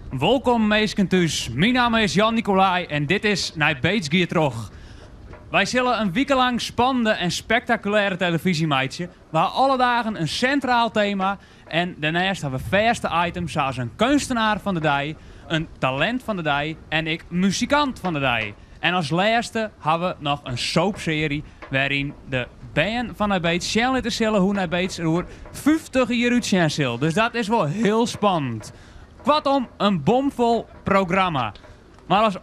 Wolkom minsken thús, myn namme is Jan Nicolai en dit is Nij Beets giet troch. Wy sille in wike lang spannende en spektakulêre telefyzje meitsje. We ha alle dagen in sintraal tema en dêrneist ha we fêste items sa as in keunstenaar fan de dei, in talint fan de dei en ek muzikant fan de dei. En as lêste ha we noch in soapsearje wêryn de bern fan Nij Beets sjen litte sille hoe Nij Beets der oer 50 jier útsjen sil. Dus dat is wol hiel spannend. Koartom, in bomfol programma. Mar as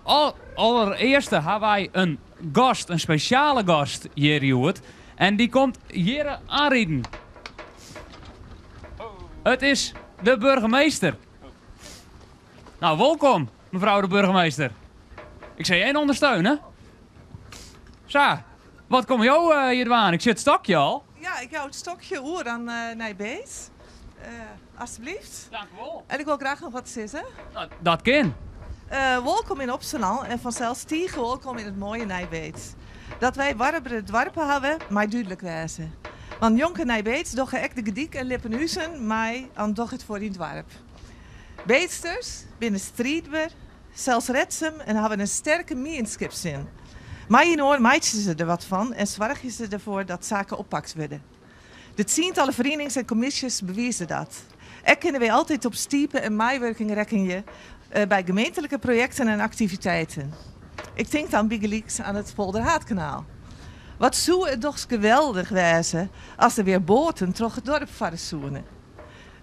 allerearste ha wy in gast, in spesjale gast hjir hjoed. En dy komt hjir oanriden. It is de burgemeester. Nou, wolkom, mevrouw de burgemeester. Ik sil je even ûndersteune. Sa, wat komme jo eh, hjir dwaan? Ik sjoch it stokje al. Ja, ik jou it stokje oer oan uh, Nij Beets. Uh, alsjeblieft. Dank u wol. En ik wol graach noch wat sizze. Nou, dat kin. Uh, wolkom yn Opsterlân en fansels tige wolkom yn it moaie Nij Beets. Dat wy warbere doarpen hawwe, mei dúdlik wêze. Want njonken Nij Beets dogge ek De Gerdyk en Lippenhuzen mei oan Doch it foar dyn doarp. Beetsters binne striidber, selsredsum en hawwe in sterke mienskipssin. Mei-inoar meitsje se der wat fan en soargje se derfoar dat saken oppakt wurde. De tsientallen ferienings en kommisjes bewize dat. Ek kinne wy altyd op stipe en meiwurking rekkenje by gemeentlike projekten en aktiviteiten. Ik tink dan bygelyks oan it Polderhaadkanaal. Wat soe it dochs geweldich wêze as der wer boaten troch it dorp farre soene.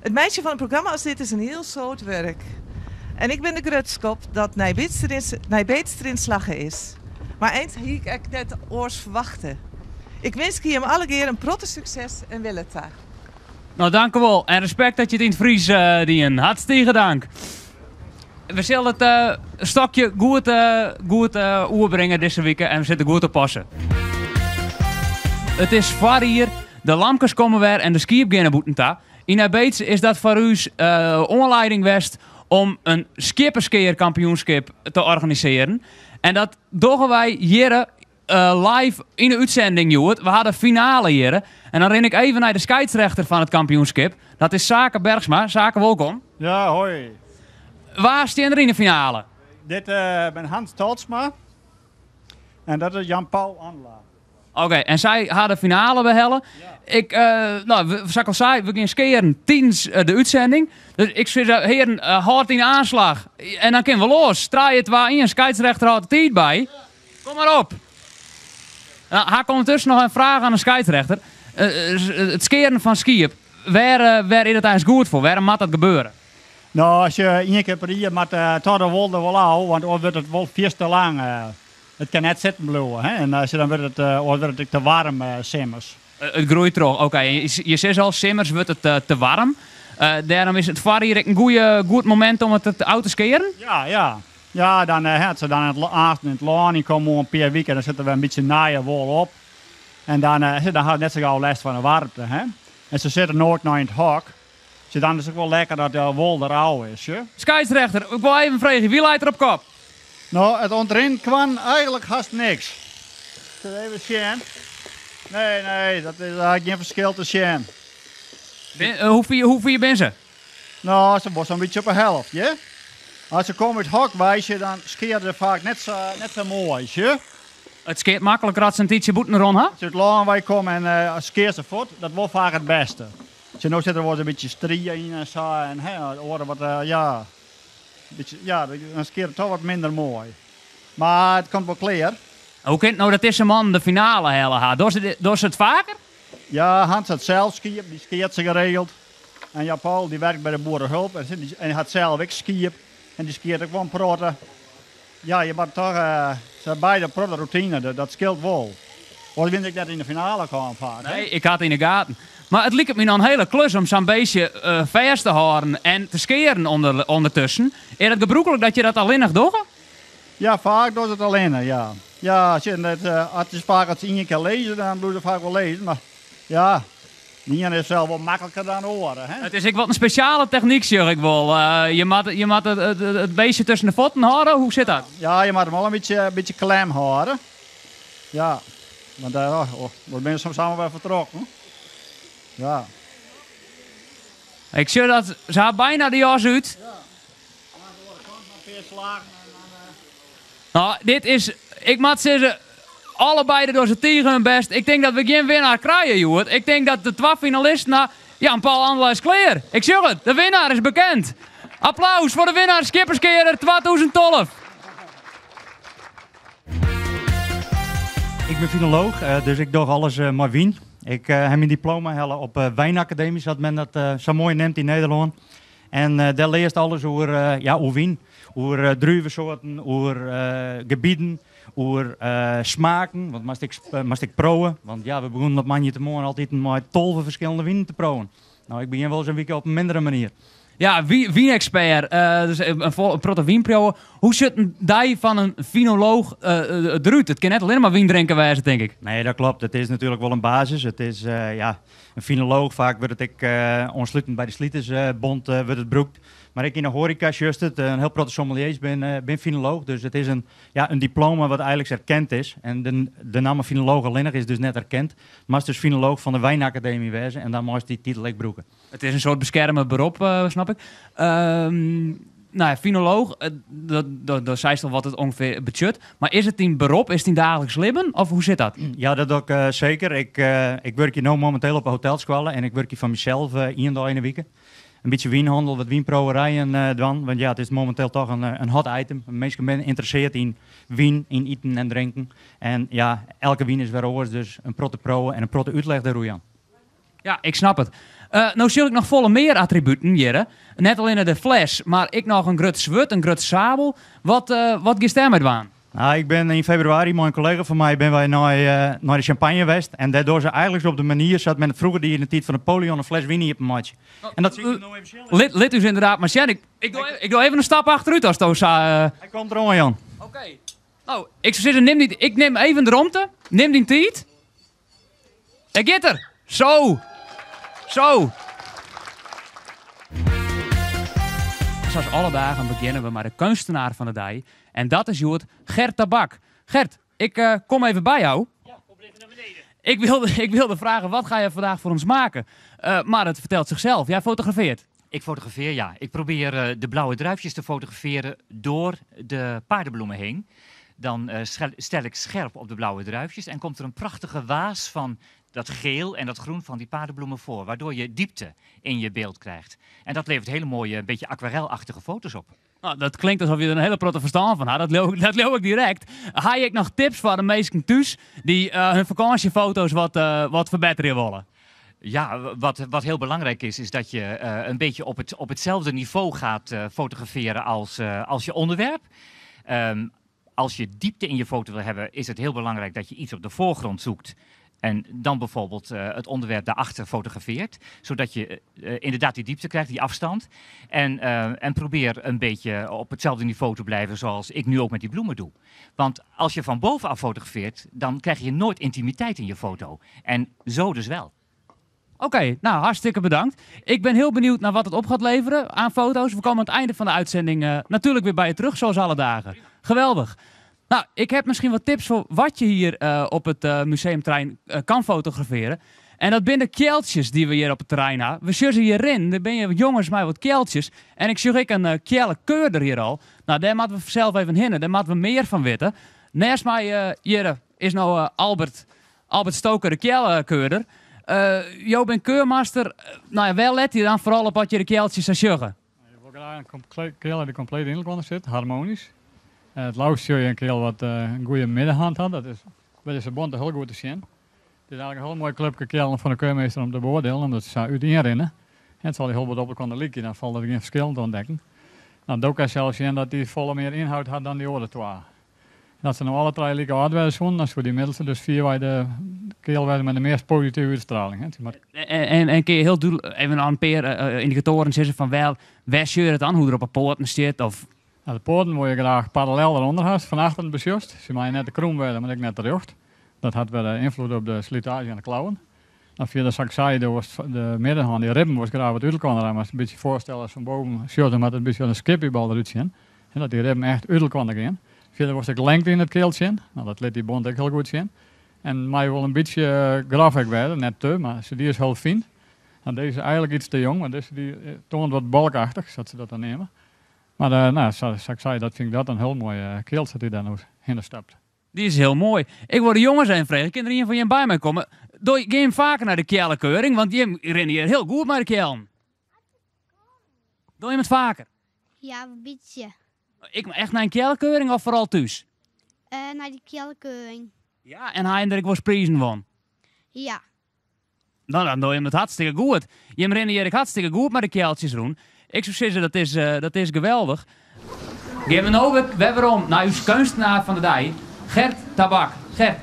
It meitsjen fan in programma as dit is in hiel soad wurk. En ik bin der grutsk op dat Nij Beets deryn slagge is. Mar eins hie ik ek net oars ferwachte. Ik winskje jim allegear in protte sukses en wille ta. Nou, dank u wol. En respekt dat je it yn it Frysk uh, dien. Hartstikke dank. We sille it uh, stokje goed, uh, goed uh, oerbringe dizze wike en we sille goed oppasse. It is foarjier, de lamkes komme wer en de skiep geane bûten ta. Yn Nij Beets is dat foar ús uh, oanlieding west om in skieppeskearkampioenskip te organisearjen. En dat dogge wy hjir live yn de útsending hjoed. We ha de finale hjir. En dan rin ik even nei de skeidsrechter fan it kampioenskip. Dat is Sake Bergsma. Sake, wolkom. Ja, hoi. Wa stean der yn de finale? Dit uh, ben Hans Tolsma en dat is Jan-Paul Anla. Oké, en sy ha de finale behelle. Ja. Ik, uh, nou, sa't ik al sei, we gean skearen tidens de útsending. Dus ik sis, hearen, uh, hâld dyn oanslach. En dan kinne we los. Trije, twa, ien. Skeidsrechter hâldt de tiid by. Kom mar op. Nou, ha ik ûndertusken noch in fraach oan de skeidsrechter. It skearen fan skiep, wêr, wêr is dat eins goed foar? Wêrom moat dat gebeure? Nou, as je ien kear per jier moat toch de wol der wol ôf, want oars wurdt it wol fierste lang. It kin net sitten bliuwe, hè? En as je dan wurdt it, oars wurdt it ek te waarm simmers. It groeit troch, oké. Je sizze al, simmers wurdt it te waarm. Dêrom is it foarjier ek in goeie, goed momint om it ôf te skearen? Ja, ja. Ja, dan as se dan aanst yn it lân yn komme oer in pear wiken, dan sit der wer in bytsje nije wol op. En dan, dan ha se net sa gau lêst fan de waarmte, hè. En se sitte noait nei yn it hok. Dus dan is it wol lekker dat de wol der ôf is, hè. Skeidsrechter, ik wol even freegje, wie leit der op kop? No, it ûntrin kwam eigenlik hast niks. Ik sil even sjen. Nee, nee, dat is eigentlik gjin ferskil te sjen. Hoe fier, hoe fier binne se? No, se wol sa'n bytsje op de helft, ja. As se komme út hok wei, dan skeare se faak net sa, net sa moai, sjoch. It skeart makliker as se in tydsje bûten rûn ha? As se út lân wei komme en uh, skear se fuort, dat wol faak it bêste. Sjoch, no sit der wolris in bytsje strie yn en sa en hè, oare wat, uh, ja, bytsje, ja, dan skeart it toch wat minder moai. Mar it komt wol klear. Hoe kin it no dat dizze mannen de finale helle ha? Dogge se it faker? Ja, Hans hat sels skiep, dy skeart se geregeld. En Jan Paul dy werkt by de boerehulp en en hat sels ek skiep en dy skeart ek wol in protte. Ja, je moatte toch, uh, se ha beide in protte rûtine, dat skeelt wol. Oars wiene ik net yn de finale kaam faak. Nee, ik ha it yn de gaten. Mar it liket my noch in hiele klus om sa'n beestje uh, fêst te hâlden en te skearen ûndertusken. Is dat gebrûklik dat je dat allinnich dogge? Ja, faak dogge se it allinne, ja. Ja, sjen, dat, uh, it is faak as se ien kear lizze, dan bliuwe se faak wol lizzen. Mar ja, de iene is sels wol makliker dan de oare. Hè? It is ek wat in spesjale technyk, sjoch ik wol. Uh, je moatte it beestje tusken de fuotten hâlde. Hoe sit dat? Ja, je moatte him wol in bytsje klem hâlde. Ja, want uh, oh, we binne soms samar wer fertrokken. Ja. Ik sjoch dat se ha byna de jas út. Ja. pear slagen en dan. No, dit is, ik moat sizze, allebeide dogge se tige hun bêst. Ik tink dat we gjin winnaar krije hjoed. Ik tink dat de twa finalisten na Jan Paul Andela is klear. Ik sjoch it, de winnaar is bekend. Applaus foar de winnaar Skipperskearer 2012. Ik bin finolooch, dus ik doch alles mei wyn. Ik ha myn diploma helle op Wijnacademie, sa't men dat sa moai neamt yn Nederlân. En dêr learst alles oer, ja, oer wyn. Oer druvesoarten, oer gebieden, oer smaken. Want moatst ek, moatst ek proeven. Want ja, we begûnen op moandeitemoarn altiten mei 12 ferskillende winen te proeven. No, ik begjin wolris in wike op in mindere manier. Ja, wynekspert, dus in protte wynpriuwe. Hoe sjocht in dei fan in finolooch derút? It kin net allinnich mar wyn drinken wêze, tink ik. Nee, dat klopt. It is natuerlik wol in basis. It is, ja, in finolooch, faak wurdt it ek oanslutend by de Slitersbond wurdt it brûkt. Mar ek yn de hoareka sjochst it, in hiel protte sommeliers binne finolooch. Dus it is in, ja, in diploma wat eigenliks erkend is. En de namme finolooch allinnich is dus net erkend. Moatst dus finolooch fan de Wynakademy wêze en dan meist dy titel ek brûke. It is in soart beskerme berop, snap ik. No ja, finolooch, do seist al wat it ûngefear betsjut. Mar is it dyn berop, is it dyn daagliks libben of hoe sit dat? Ja, dat doch ik seker. Ik wurkje no mominteel op 'e hotelskoalle en ik wurkje foar mysels ien dei yn 'e wike. In bytsje wynhannel, wat wynproeverijen dwaan. Want ja, it is mominteel toch in hot item. Minsken binne ynteressearre yn wyn, yn iten en drinken. En ja, elke wyn is wer oars, dus in protte proeven en in protte útleg dêroer jaan. Ja, ik snap it. No sjoch ik noch folle mear attributen hjirre. Net allinne de fles, mar ek noch in grut swurd, in grut sabel. Wat, wat giest dêrmei dwaan? Nou, ik bin yn febrewaris mei in kollega fan my binne wy nei, nei de Champagne west. En dêr dogge se eigenliks op de manier sa't men it froeger die yn de tiid fan Napoleon in fles wyn iepen meitsje. En dat sil ik no even sjen. Lit, lit ús ynderdaad mar sjen. Ik doch even in stap achterút asto sa. Hy komt deroan, Jan. Oké. No, ik soe sizze, nim dy, ik nim even de romte. Nim dyn tiid. Dêr giet er! Zo! Zo! Sa as alle dagen begjinne we mei de keunstenaar fan de dei. En dat is hjoed Gert Tabak. Gert, ik eh, kom even by jou. Ja, kom even naar beneden. Ik wilde vragen, wat ga je vandaag voor ons maken? Maar het vertelt zichzelf. Jij fotografeert. Ik fotografeer, ja. Ik probeer de blauwe druifjes te fotograferen door de paardenbloemen heen. Dan stel ik scherp op de blauwe druifjes en komt er een prachtige waas van dat geel en dat groen van die paardenbloemen voor, waardoor je diepte in je beeld krijgt. En dat levert hele mooie, een beetje aquarelachtige foto's op. Nou, dat klinkt alsof je er een hele protte ferstân fan hat. Dat leau ik direkt. Ha je ek noch tips foar de minsken thús dy't hun fakânsjefoto's wat ferbetterje wolle? Ja, wat heel belangrijk is, is dat je een beetje op hetzelfde niveau gaat fotograferen als je onderwerp. Als je diepte in je foto wil hebben, is het heel belangrijk dat je iets op de voorgrond zoekt. En dan bijvoorbeeld het onderwerp daarachter fotografeert. Zodat je inderdaad die diepte krijgt, die afstand. En probeer een beetje op hetzelfde niveau te blijven zoals ik nu ook met die bloemen doe. Want als je van bovenaf fotografeert, dan krijg je nooit intimiteit in je foto. En zo dus wel. Oké, nou hartstikke bedankt. Ik ben heel benieuwd naar wat het op gaat leveren aan foto's. We komen aan het einde van de uitzending natuurlijk weer bij je terug, zoals alle dagen. Geweldig. Nou, ik heb misschien wat tips voor wat je hier op het museumterrein kan fotograferen. En dat binne de kjeltsjes die we hier op het terrein hebben. We zullen hierin, daar ben je jongens met wat kjeltjes. En ik zie ik een kjelle keurder hier al. Nou, daar moeten we zelf even hinnen. Daar moeten we meer van weten. Naast mij hier is nou Albert Stoker, de kjelkeurder. Jo bent keurmaster. Nou ja, wêr let je dan vooral op wat je de kjeltjes zou zeggen? Je wil graag in kjel die kompleet yn elkoar sit, harmonysk. It leafst sjoch je in kjel wat in goede middenhand hat. Dat is by dizze bonte hiel goed te sjen. It is eigenlik in hiel moai klupke kjellen foar de keurmeester om te beoardielen, omdat se sa útienrinne. En it sil hiel wat op elkoar lykje, dan falt der gjin ferskil te ûntdekken. Nou, do kinst sels sjen dat dy folle mear ynhâld hat dan dy oare twa. En as se no alle trije like âld wêze soenen, dan soe dy middelste dus fierwei de keal wêze mei de meast positive útstraling. Hè. Maar En kin je hiel dúdlik even in pear yndikatoaren sizze fan wêr sjoch je it dan? Hoe't er op 'e poaten stiet? Of? Nou, de poaten wol je graach parallel derûnder ha, fan achteren besjochst. Se meie net te krûm wurde, mar ek net te rjocht. Dat hat wer ynfloed op de slitaazje en de klauwen. Dan fierder, sa't ik sei, de middenhân, dy ribben wolst graach wat út elkoar ha. Mar in bytsje foarstelle as fan boven sjocht, dan moat it in bytsje in skippiebal derút sjen. En dat dy ribben echt út elkoar gean. Fierder wolst ek lengte yn it kealtsje sjen. Nou, dat lit dy bont ek hiel goed sjen. En mei wol in bytsje grof ek wêze, net te, mar dy is hiel fyn. Nou, dizze is eigenlik iets te jong, mar dizze dy toant wat balkachtich, sa't se dat dan neame. Mar no, sa ik sei, dat fyn ik dat in hiel moai kealtsje dat hy dêr no hinne stapt. Dy is hiel moai. Ik wol de jonges even freegje, kin der ien fan jim by my komme? Do, gean jim faker nei de keallekeuring, want jim rinne hjir hiel goed mei de keallen. Dogge jim it faker? Ja, in bytsje. Ek echt nei in keallekeuring of foaral thús? Nei de keallekeuring. Ja, en ha jim der ek wolris prizen wûn? Ja. No, dan dogge jim it hartstikke goed. Jim rinne hjir ek hartstikke goed mei de kealtsjes rûn. Ik soe sizze, dat is, dat is geweldich. Gean we no wer werom nei ús keunstner fan de dei, Gert Tabak. Gert,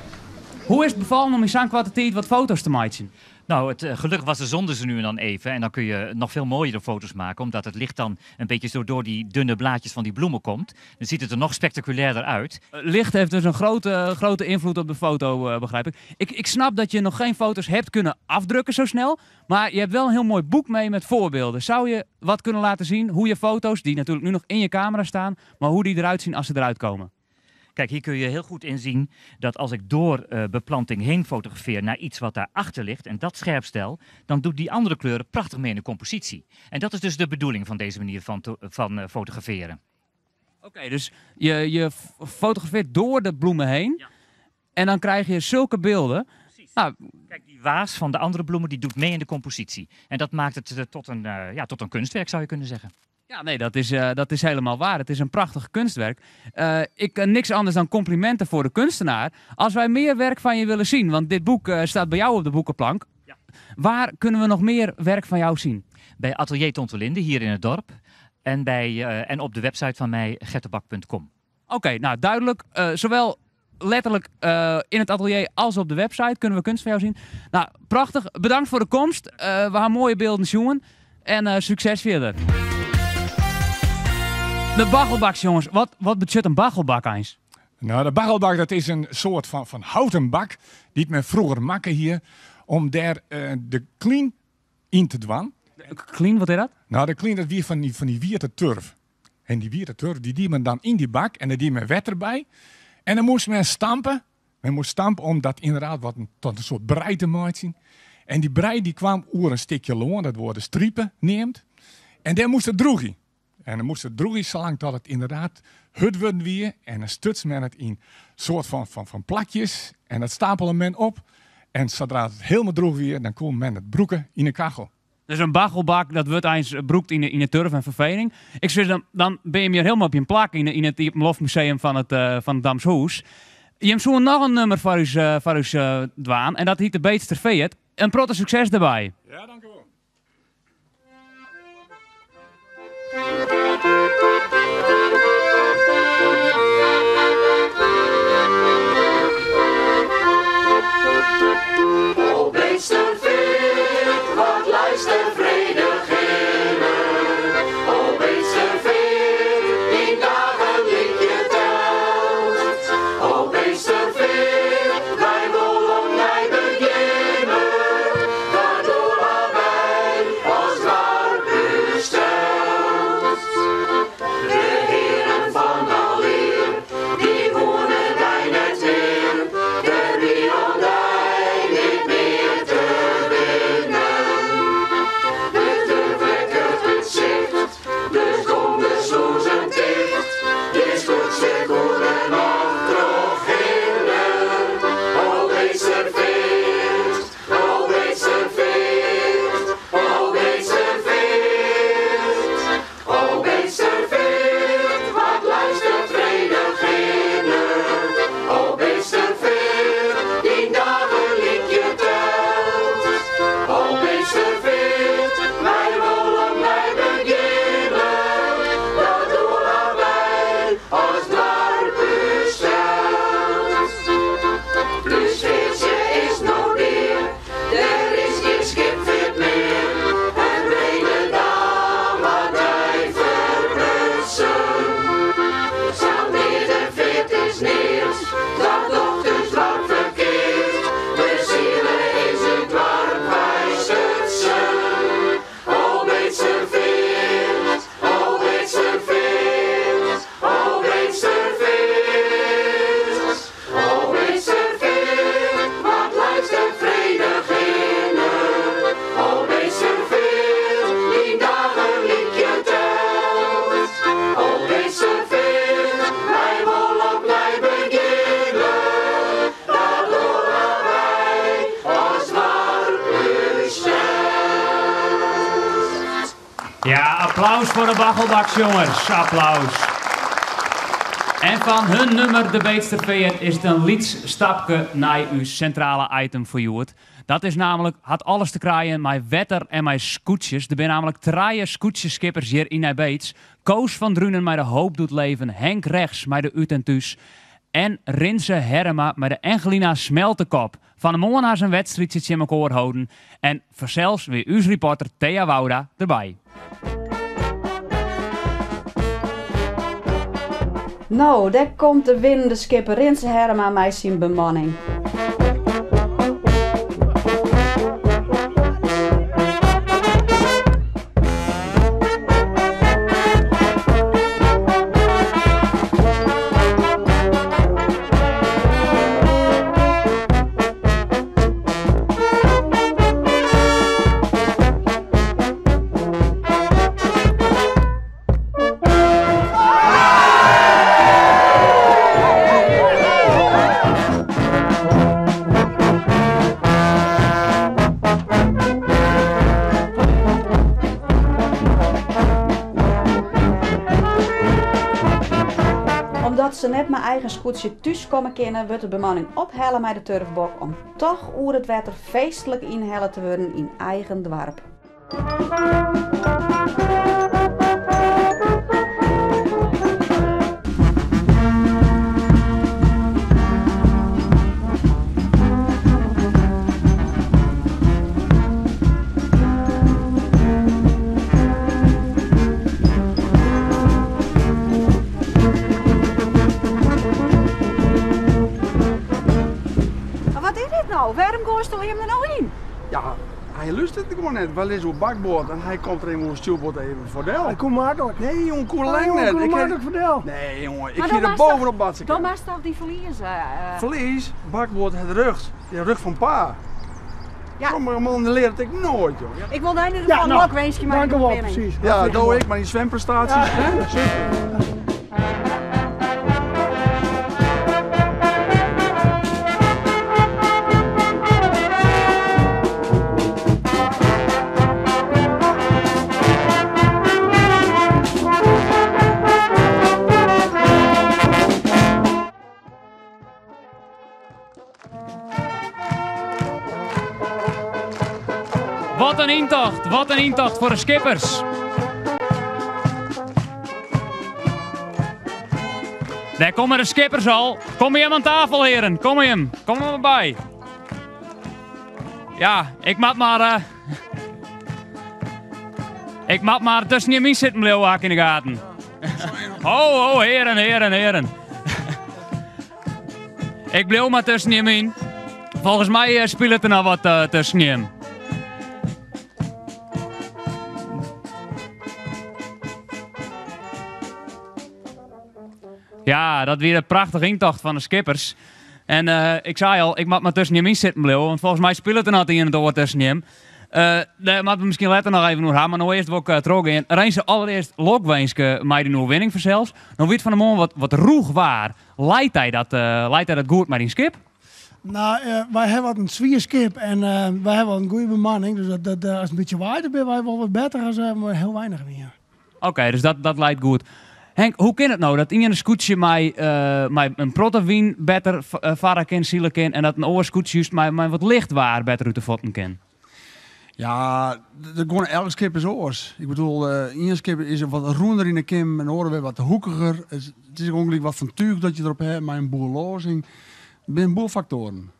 hoe is it befallen om yn sa'n koarte tiid wat foto's te meitsjen? Nou, het, gelukkig was de zon er zo nu en dan even. En dan kun je nog veel mooiere foto's maken, omdat het licht dan een beetje zo door die dunne blaadjes van die bloemen komt. Dan ziet het er nog spectaculairder uit. Licht heeft dus een grote, grote invloed op de foto, begrijp ik. Ik. Ik snap dat je nog geen foto's hebt kunnen afdrukken zo snel. Maar je hebt wel een heel mooi boek mee met voorbeelden. Zou je wat kunnen laten zien hoe je foto's, die natuurlijk nu nog in je camera staan, maar hoe die eruit zien als ze eruit komen? Kijk, hier kun je heel goed inzien dat als ik door beplanting heen fotografeer naar iets wat daarachter ligt en dat scherp stel, dan doet die andere kleuren prachtig mee in de compositie. En dat is dus de bedoeling van deze manier van fotograferen. Oké, dus je fotografeert door de bloemen heen en dan krijg je zulke beelden. Precies. Nou, Kijk, die waas van de andere bloemen die doet mee in de compositie. En dat maakt het ja, tot een kunstwerk, zou je kunnen zeggen. Ja, nee, dat is helemaal waar. Het is een prachtig kunstwerk. Ik niks anders dan complimenten voor de kunstenaar. Als wij meer werk van je willen zien, want dit boek staat bij jou op de boekenplank. Waar kunnen we nog meer werk van jou zien? Bij Atelier Tontelinde, hier in het dorp. En op de website van mij, gerttabak punt com. Oké, duidelijk. Zowel letterlijk in het atelier als op de website kunnen we kunst van jou zien. Prachtig. Bedankt voor de komst. We gaan mooie beelden zien. En succes verder. De baggelbak, jongens. Wat betekent een baggelbak eens? De baggelbak dat is een soort van houten bak die men vroeger maakte hier om daar de klien in te dwan. De klien, wat is dat? De klien dat wie van die wierte turf. En die wierte turf die die men dan in die bak en daar die men wet erbij. En dan moest men stampen. Men moest stampen om dat inderdaad wat een, tot een soort brei te maken. En die brei die kwam oer een stukje loon, dat worden striepen neemt. En daar moest het droegie. En dan moest het droegie zolang dat het inderdaad hut worden weer. En dan stutste men het in soort van plakjes. En dat stapelde men op. En zodra het helemaal droeg weer, dan kon men het broeken in de kachel. Dus een baggelbak, dat wordt eens broekt in de turf en verveling. Ik zeg, dan ben je meer helemaal op je plak in het Iepenloftmuseum van het Damshoes. Je hebt zo nog een nummer voor uw dwaan en dat heet de Beetster Veet. Een protte succes daarbij. Ja, dank u wel. O Beetstersveer, wat luister vredig in het. O Beetstersveer, die dagen lied je telt. O Beetstersveer, wij willen mij beginnen. Dat doen we Ja, applaus foar de Baggelbaksjongers. Applaus. En fan hun nûmer De Beetsterfeart is it in lyts stapke nei ús sintrale item foar hjoed. Dat is nammentlik, hat alles te krijen mei wetter en mei skûtsjes. Der binne nammentlik trije skûtsjeskippers hjir yn Nij Beets. Koos van Drunen mei de Hoop Doet Leven, Henk Rechts mei de Ut en Thús en Rinse Herrema mei de Engelina Smeltekop. Fan 'e moarn ha se in wedstriidsje tsjin mekoar holden en fansels wie ús reporter Thea Wouda derby. No, dêr komt de winnende skipper Rinse Herrema mei syn bemanning. Omdat se net mei eigen skûtsje thús komme kinne, wurdt de bemanning ophelle mei de turfbok om toch oer it wetter feestlik ynhelle te wurden yn eigen doarp. Mar wat is dit no? Wêrom goaist do him der no yn? Ja, hy lústeret gewoan net. Wy lizze oer bakboard en hy komt der even oer stjoerboard even foar del. Hy koe maklik. Nee, jongen, koe Oh, lang jongen, net. koe Ik maklik foar del. Nee, jongen, ik Maar hie dan er moatst toch- bovenop batse Dan kinnen. moatst toch dy ferlieze. eh. Ferlies, bakboard het rucht. De rug fan pa. Ja. Sommige mannen leare it ek noait, joh. Ja, Ik wol dy yn ieder Ja, gefal nou, lokwinskje mei dank de u wel, oerwinning. precies. ja do ek, mar dy swimprestaasjes. hè? Super. Wat in yntocht, wat in yntocht foar de skippers. Dêr komme de skippers al. Kom jim oan tafel, hearen. Kom jim. Kom der mar by. Ja, ik moat mar. eh, ik moat mar tusken jim yn sitten bliuwe, ha ik yn de gaten. Ho, ho, hearen, hearen, hearen. Ik bliuw mar tusken jim yn. Folgens my eh, spilet der noch wat eh, tusken jim. Ja, dat wie in prachtige yntocht fan de skippers. En eh, ik sei al, ik moat mar tusken jim yn sitten bliuwe, want folgens my spilet der noch it ien en it oar tusken jim. Eh, dêr moatte we miskien letter noch even oer ha, mar no earst wol ik eh, trochgean. Rinse, allerearst lokwinske mei dyn oerwinning fansels. No wie it fan 'e moarn wat, wat rûch waar. Leit dy dat, eh, leit dy dat goed mei dyn skip? No, eh, wy hawwe wat in swier skip en eh, wy hawwe wol in goede bemanning. Dus dat, dat, eh, as it in bytsje waait, binne wy wol wat better as eh, mei hiel weinich wyn. Oké, dus dat, dat leit goed. Henk, hoe kin it no dat ien skûtsje mei, eh, mei in protte wyn better eh, farre kin, sile kin, en dat in oar skûtsje just mei, mei wat licht waar better út de fuotten kin? Ja, de, gewoan elk skip is oars. Ik bedoel, eh ien skip is wat rûner yn de kim, en oare wer wat hoekiger. It, it is gewoan wat fan túch dat je derop hawwe, mei in boel lozing. Der binne in boel faktoaren.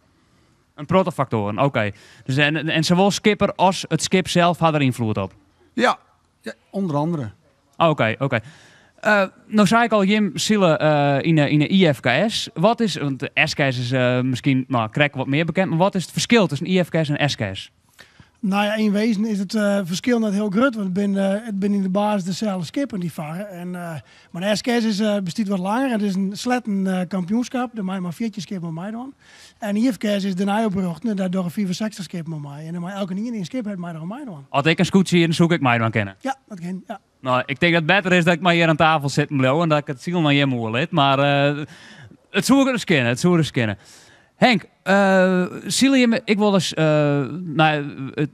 In protte faktoaren, oké. Dus en, en sawol skipper as it skip sels ha der ynfloed op? Ja, ja ûnder oare. Oké, oké. Eh, no sei ik al, jim sile eh, yn de, yn de IFKS. Wat is, want de SKS is eh, miskien no, krekt wat mear bekend, mar wat is it ferskil tusken IFKS en SKS? No ja, yn wezen is it eh, ferskil net hiel grut, want it binne, it binne yn de basis deselde skippen dy't farre. En, eh, mar de SKS is, eh, bestiet wat langer en it is in sletten eh, kampioenskip. Dêr meie mar 14 skippen oan meidwaan. En IFKS is dêrnei oprjochte en dêr dogge 65 skippen oan mei. En dan mei elkenien dy't in skip hat, mei der oan meidwaan. As ik in skûtsje hie, dan soe ik ek meidwaan kinne. Ja, dat kin. Ja. No, ik tink dat it better is dat ik mar hjir oan tafel sitten bliuw en dat ik it silen oan jim oerlit. Mar eh, it soe ris kinne, it soe ris kinne. Henk, sile jimme ek wolris nei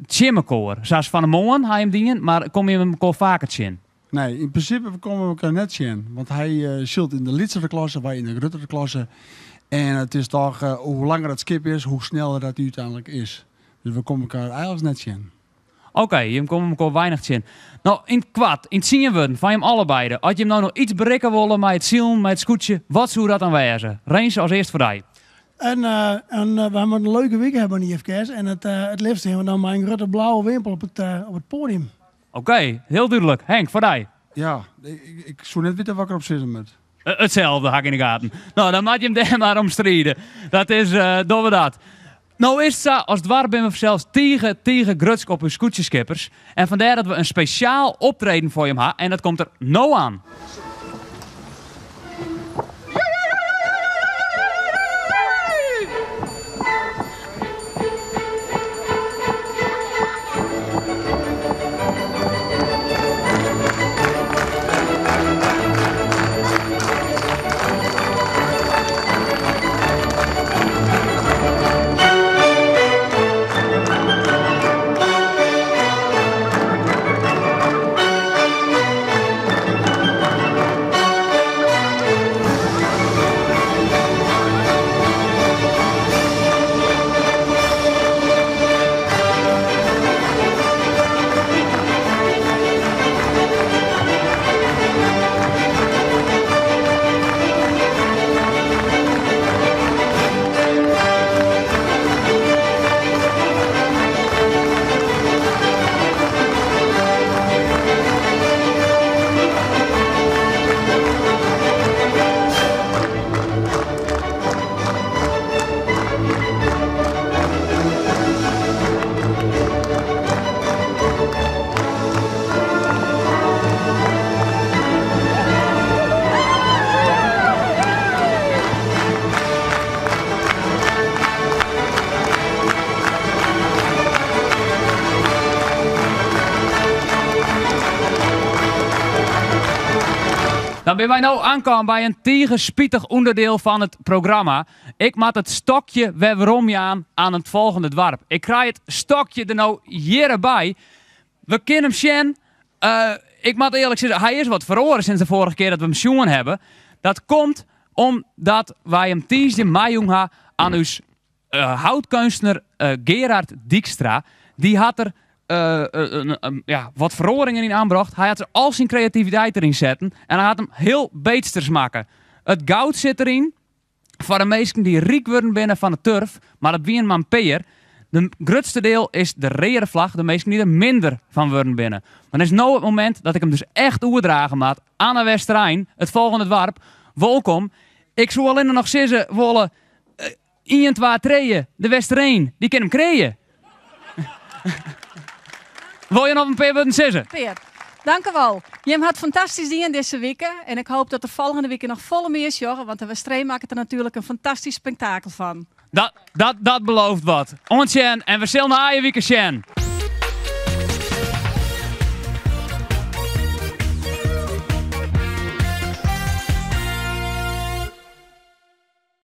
tsjin mekoar? Sa as fan 'e moarn ha jim dien, mar komme jimme mekoar faker tsjin? Nee, yn prinsipe komme we elkoar net tsjin. Want hy sylt yn de lytsere klasse, wy yn de gruttere klasse. En it is toch, hoe langer it skip is, hoe sneller dat hy úteinlik is. Dus we komme elkoar eigentlik net tsjin. Oké, jim komme mekoar weinich tsjin. No, yn it koart, yn tsien wurden, fan jim allebeide. As jim no noch iets berikke wolle mei it silen, mei it skûtsje, wat soe dat dan wêze? Rinse, as earst foar dy. En, en we moatte in leuke wike hawwe by de IFKS. En it, it leafst stean we dan mei in grutte blauwe wimpel op it, op it poadium. Oké, hiel dúdlik. Henk, foar dy. Ja, ik, ik soe net witte wat ik erop sizze moat. Itselde, ha ik yn de gaten. No, dan moat jim dêr mar om stride. Dat is, dogge we dat. No is it sa, as doarp binne we fansels tige, tige grutsk op ús skûtsjeskippers. En fandêr dat we in spesjaal optreden foar jim ha en dat komt der no aan. Dan binne wy no oankaam by in tige spitich ûnderdiel fan it programma. Ik moat it stokje wer werom jaan aan it folgjende doarp. Ik krij it stokje der no hjirre by. We kinne him sjen. Ik moat earlik sizze, hy is wat feroare sinds de foarige kear dat we him sjoen hawwe. Dat komt omdat wy him tiisdei meijûn ha aan ús houtkeunstner Gerard Dijkstra. Dy hat der ja, wat feroaringen yn oanbrocht. Hy hat der al syn kreativiteit deryn setten en hy hat him hiel Beetsters makke. It goud sit deryn. Foar de minsken dy't ryk wurden binne fan de turf, mar dat wienen mar in pear. De grutste deel is de reade flach, de minsken dy't der minder fan wurden binne. Mar is no it momint dat ik him dus echt oerdrage moat oan de Westerein, it folgjende doarp. Wolkom. Ik soe allinne noch sizze wolle, ien, twa, trije, de Westerein, dy kin him krije. Wol je noch in pear wurden sizze? Pear. Dank u wol. Jim hat fantastysk dien dizze wike en ik hoop dat der folgjende wike noch folle mear sjogge, want de Westereen makket der natuerlik in fantastysk spektakel fan. Dat, dat, dat belooft wat. Oant sjen en we sille nei wike sjen.